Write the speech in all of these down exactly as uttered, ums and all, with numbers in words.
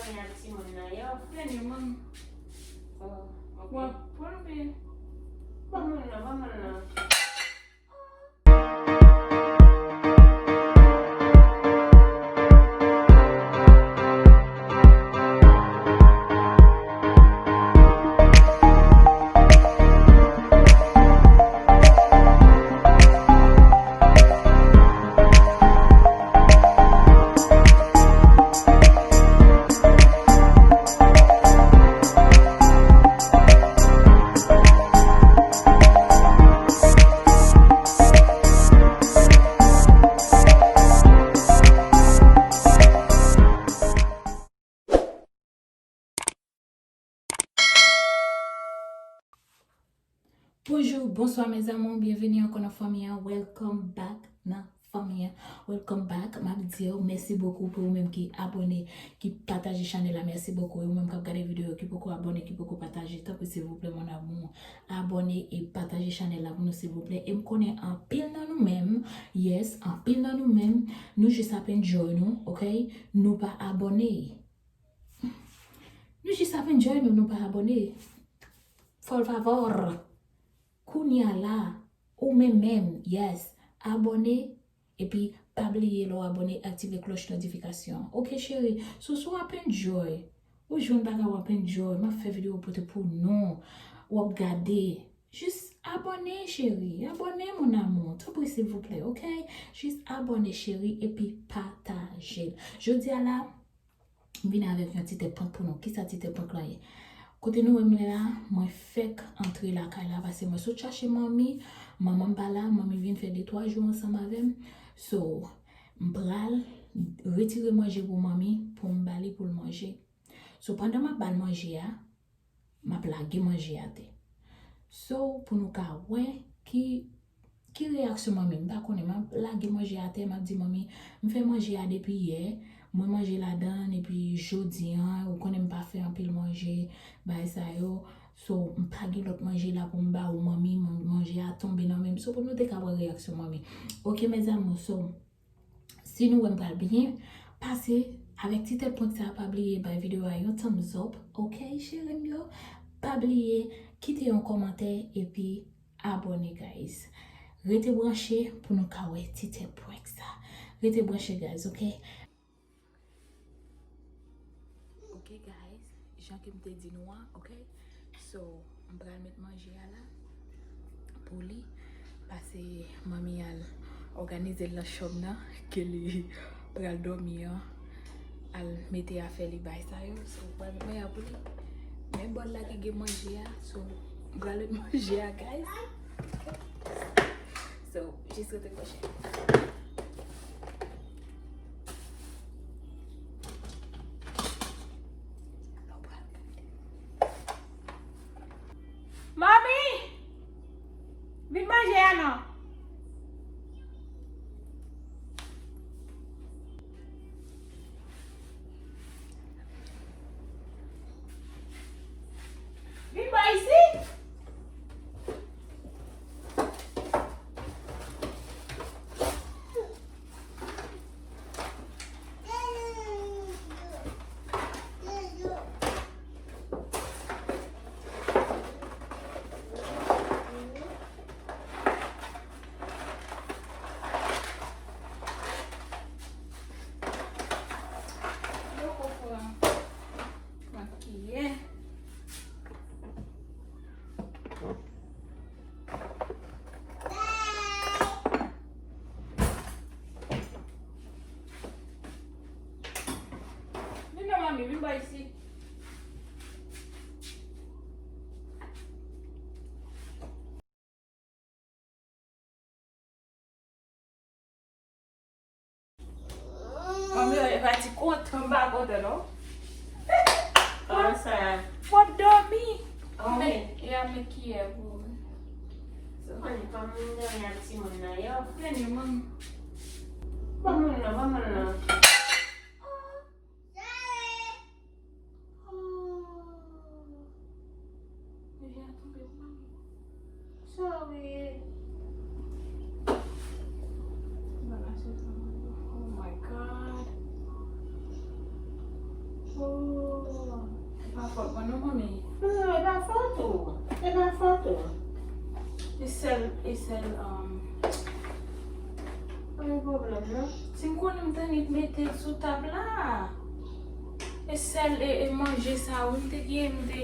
Fanmi a timoun nan yo. Fanmi, manmi. Oh, ok. W ap pran oubyen? Ban m nan, ban m nan. Bonjou, bonswa mes amours, byenveni ankò nan fanmi an. Welcome back nan fanmi an. Welcome back. M ap di w mèsi bokou pou ou menm ki abòne, ki pataje chanèl la. Mèsi bokou. E ou menm k ap gade videyo ki poko abòne, ki poko pataje, tanpri silvouplè mon amour, abòne e pataje chanèl la pou nou silvouplè. E m konnen anpil nan nou menm, yes, anpil nan nou menm, nou jis ap enjoy nou, ok? Nou pa abòne. Nou jis ap enjoy nou, nou pa abòne. Por favor. Kounye a la, ou menm menm, yes, abòne, epi pa bliye lè w abòne, aktive klòch notifikasyon. Ok, cheri? So, si w ap enjoy, ou jwenn bagay w ap enjoy, m ap fè videyo pote pou nou, w ap gade. Jis abòne, cheri, abòne, mon amour, tanpri, silvouplè, ok? Jis abòne, cheri, epi pataje l. Jodi a la, m vin avèk yon ti tèt prank pou nou. Kisa ti tèt prank lan ye? Kote nou wè m la, mwen fèk antre lakay la, paske mwen sot chache manmi, manman m pa la, manmi vin fè de twa jou ansanm avè m. So, m pral retire manje pou manmi, pou m ba li pou l manje. So, pandan m ap ba l manje a, m ap lage manje atè. So, pou nou ka wè ki, ki reyaksyon manmi m, m pa konnen, m ap lage manje atè, m ap di, "Manmi, m fè manje a depi yè, mwen manje ladan l, epi jodi an, ou konnen m pa fè anpil manje, bagay sa yo. So, m pa gen lòt manje la pou m ba ou, manmi, man-, manje a tonbe nan men m." So, pou nou te ka wè reyaksyon manmi. Ok, mes amours, so, si nou wè m pral byen pase avèk ti tèt prank sa, pa bliye bay videyo a yon thumbs up, ok, cheri m yo? Pa bliye kite yon kòmantè epi abòne, guys. Rete branche pou nou ka wè ti tèt prank sa. Rete branche, guys, ok? Ok, guys, jan ke m te di nou an, ok? So, m pral met manje a la pou li, pase manmi al òganize l nan chanm nan, ke li pral dòmi an, al mete afè li, bay sa yo. So, m pral met manje a pou li. Men bòl la ki gen manje a, so, m pral met manje a, guys. So, jis rete branche. Manmi! Vin manje a non. Vin bò isi. Vin non, manmi, vin bò isi. Manmi, e pa ti kontan, m pa kontan non. Kòman sa? Fò dòmi. Oh, men, wi. Ya men kiyè pou ou. So, fanmi, kòman m dòmi ak timoun nan yo? Fanmi, manmi. Ban m nan, ban m nan. Oh. Oh. Manje a tonbe pou mwen. Sorry. Oh my God. E pa fòt mwen non, manmi. Non, e pa fòt ou. E pa fòt ou. E sèl, e sèl, um, pa gen pwoblèm, non. Si m konnen m t annik mete l sou tab la. E sèl, e, e manje sa, wi, m te gen, m te,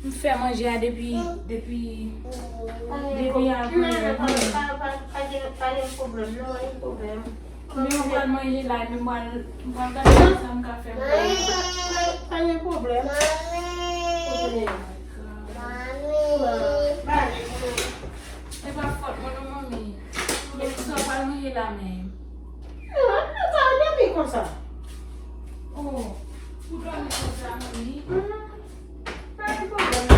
m fè manje a depi, depi, depi avan yè. Non, non, pa, pa, pa, pa gen, pa gen pwoblèm, non, pa gen pwoblèm. Men mwen pral manje la, epi mwen, mwen gade sa m ka fè pou mwen. Pa, pa, pa gen pwoblèm. Mami. Mami. E pa fòt mwen non, manmi. Epi sa w pral manje la menm? Non, mwen pa dòmi konsa. Oh, ou dòmi konsa, manmi? Mhm. Pa gen pwoblèm, non. Pa gen pwoblèm, non.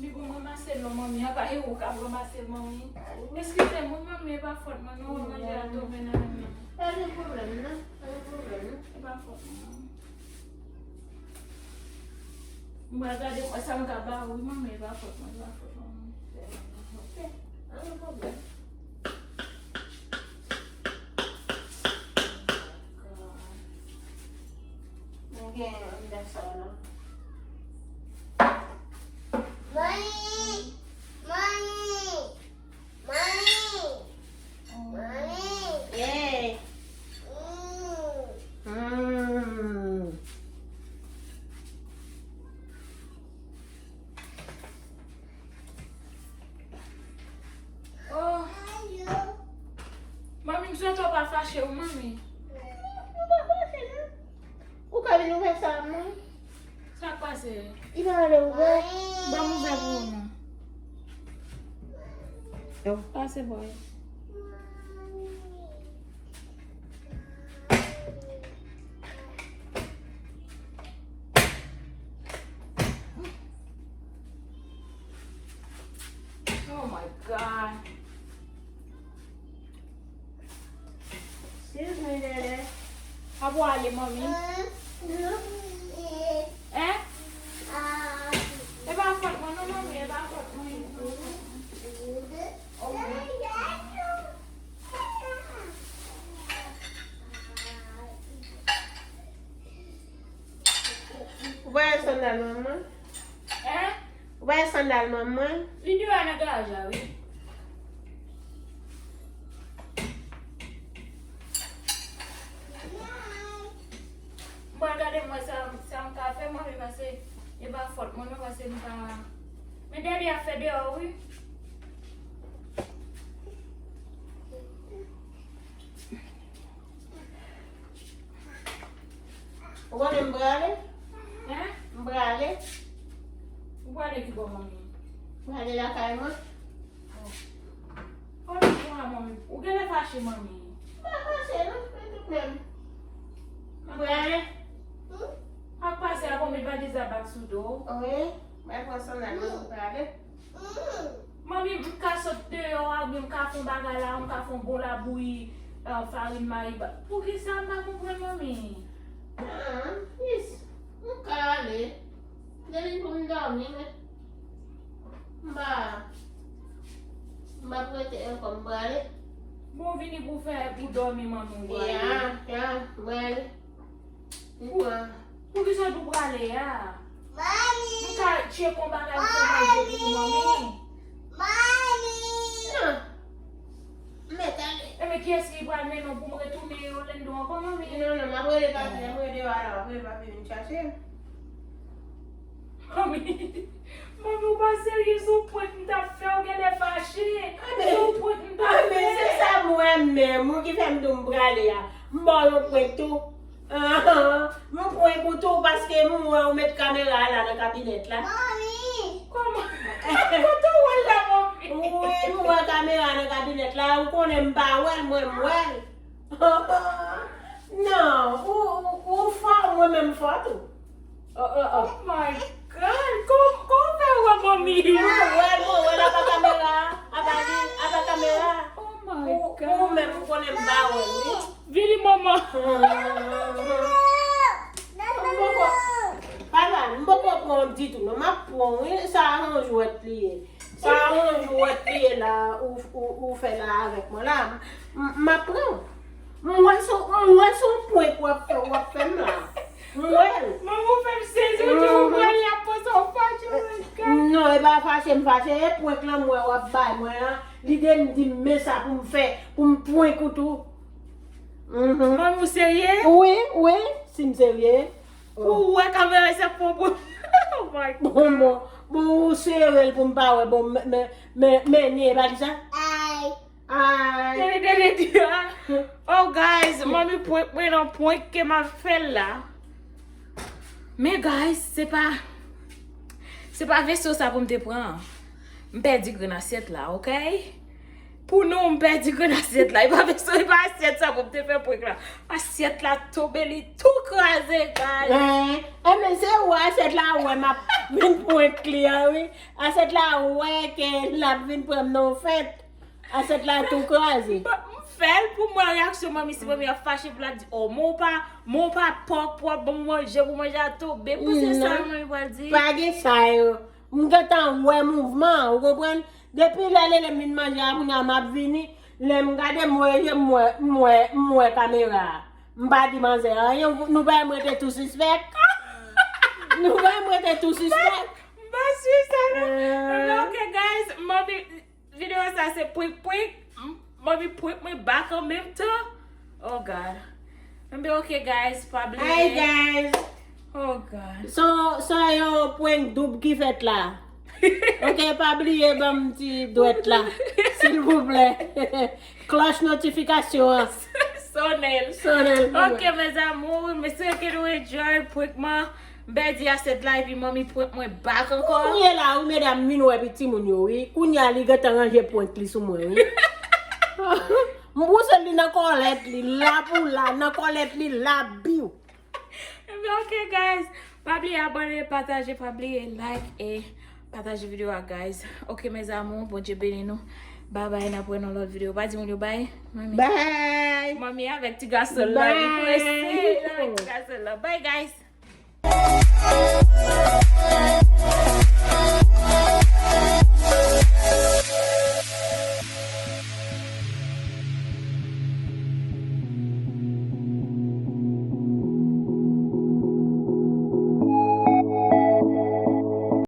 Li pou m ranmase l non, manmi. Apa e ou k ap ranmase l, manmi? Eskize m, wi, manmi, e pa fòt mwen, non, manje a tonbe nan men mwen. Pa gen pwoblèm, non. Pa gen pwoblèm, non. E pa fòt mwen, non. M pral gade sa m ka ba ou, wi, manmi, e pa fòt mwen, e pa fòt mwen. Ok, pa gen pwoblèm. Mwen gen anndan sa la. Mami! Mami! Mami! Mami! Hey! Mm. Mm. Oh. Manmi, m swete w pa fache, wi, manmi. M pa fache, non. Ou ka vin ouvè sa, non? Sa k pase? Li pa vle ouvè. Ban m ouvè pou ou, non. Yo. Pase, boy. Oh my God. Excuse me, Dede. Apa w ale, manmi? Hein? E pa fòt mwen non, manmi, e pa fòt mwen. Ou pa wè sandal manman? Hein? Ou pa wè sandal manman? Li deyò nan garaj la, wi. Mwen gade mwen sa, sa m ka fè, manmi, paske e pa fòt mwen non, paske m pa. Men Dede ap fè deyò, wi. Ou konnen m prale? Hein? M prale. Ou prale ki bò, manmi? M prale lakay mwen. Oh. Konnen m prale, manmi. Ou genlè fache, manmi. M pa fache, non, men tout menm. M prale. Ak pase a, bon, met valiz la bak sou do. Wi, mwen pran sandal mwen, m prale. Manmi, m ka sot deyò a, oubyen m ka fè yon bagay la, m ka fè yon bon labouyi, eh, farin mayi ba. Poukisa m pa konprann, manmi? Ah, yes. M ka ale. Se vin pou m dòmi, men. M pa, m pa prete ankò, m prale. Bon, vini pou fè, pou dòmi, manmi, w prale. Ya, ya, m prale. Pou, poukisa w tou prale a? Mami! M ka tcheke yon bagay pou fè manje pou ou, manmi. Mami! Non. M mèt ale. Ebyen, kiyès ki pral mennen w pou m retounen Orlando ankò, manmi? Non, non, m ap rele papi, m rele deyò a la, m ap rele papi vin chache m. Manmi, manmi, ou pa serye, se yon prank m t ap fè, ou genlè fache. Se yon prank m t ap fè. Anben, se sa m wè menm, ou ki fè m di w m prale a. M ba w yon prank tou. Ahan, m prank ou tou paske m wè ou met kamera a la nan kabinèt la. Manmi! Kòman? Kote w wè l la, manmi? Wi, m wè kamera a nan kabinèt la, ou konnen m pa wè l, mwen m wè l. Non, ou, ou, ou fò, mwen menm m fò tou. Oh, oh, oh. Oh my God! Kò-, kòman w fè wè manmi? Mwen wè l, mwen wè l apa kamera. Apa li, apa kamera. Oh my God! Ou, ou menm ou konnen m pa wè l, wi. Vini, manman. M poko, papa, m poko pran w ditou, non. M ap pran w, wi. Sa a yon jwèt li ye. Sa yon jwèt li ye la, ou, ou, ou fè la avèk mwen la. M, m ap pran. M wè se, m wè se yon prank w ap fè, w ap fè m la. M wè l. Manman, ou fè m sezi, ou di ou pran, y ap poze w fache, my God. Non, e pa fache m fache, e prank lan m wè w ap bay mwen an. Li de m di m men sa pou m fè, pou m prank ou tou. Mhm. Manman, ou serye? Wi, wi, si m serye. Ou wè kamera sa fon bon. Oh my God. Bon, bon. Bon, ou sere l pou m pa wè. Bon, men, men, men, men, men, e pa di sa? Ay. Ay. Tande, tande, tande. Oh, guys, manmi prank mwen nan prank ke m ap fè l la. Men, guys, se pa, se pa veso sa pou m te pran. M pèdi grenn asyèt la, ok? Pou nou, m pèdi grenn asyèt la. E pa veso, e pa asyèt sa pou m te fè prank la. Asyèt la tonbe, li tou kraze, guys. Eh, eh, men se ou asyèt la wè m ap vin prank li an, wi. Asyèt la wè ke l ap vin pran m nan yon fèt. Asyèt la tou kraze. M fè l pou m wè reyaksyon manmi, si manmi ap fache pou l ap di, "Oh, men w pa, men w pa pòk pwòp, ban m manje pou manje a tonbe." Pou se sa manmi pral di. Pa gen sa yo. M gentan wè mouvman, ou konprann? Depi lè Lele m vin manje a, kounye a m ap vini. Lè m gade m wè je, m wè, m wè, m wè kamera a. M pa di manzè anyen, nou pa wè m rete tou sispèk. Nou pa wè m rete tou sispèk. M pa swiv sa non. Eh. Ok, guys, manmi, videyo sa se prank, prank. M, manmi prank mwen back an menm tan. Oh, God. Enben, ok, guys, pa bliye. Hi, guys. Oh, God. Son, son yon prank doub ki fèt la. Ok, pa bliye ban m ti dwèt la. Silvouplè. Klòch notifikasyon an. Sonnen l. Sonnen l pou mwen. Ok, mes amours, m espere ke nou enjoy prank mwen. M pèdi asyèt la epi manmi prank mwen back ankò. Kounye la, wi, medam, vin wè piti moun yo, wi. Kounye a, li gentan ranje prank li sou mwen, wi. M bouse li nan kòlèt li, la pou la, nan kòlèt li, la, biw. Ebyen, ok, guys. Pa bliye abòne, pataje, pa bliye like e pataje videyo a, guys. Ok, mes amours, Bondye beni nou. Bye bye, n ap wè nan lòt videyo. Pa di moun yo bye, manmi. Bye. Manmi avèk ti gason l la, li prese, li avèk ti gason l la. Bye, guys.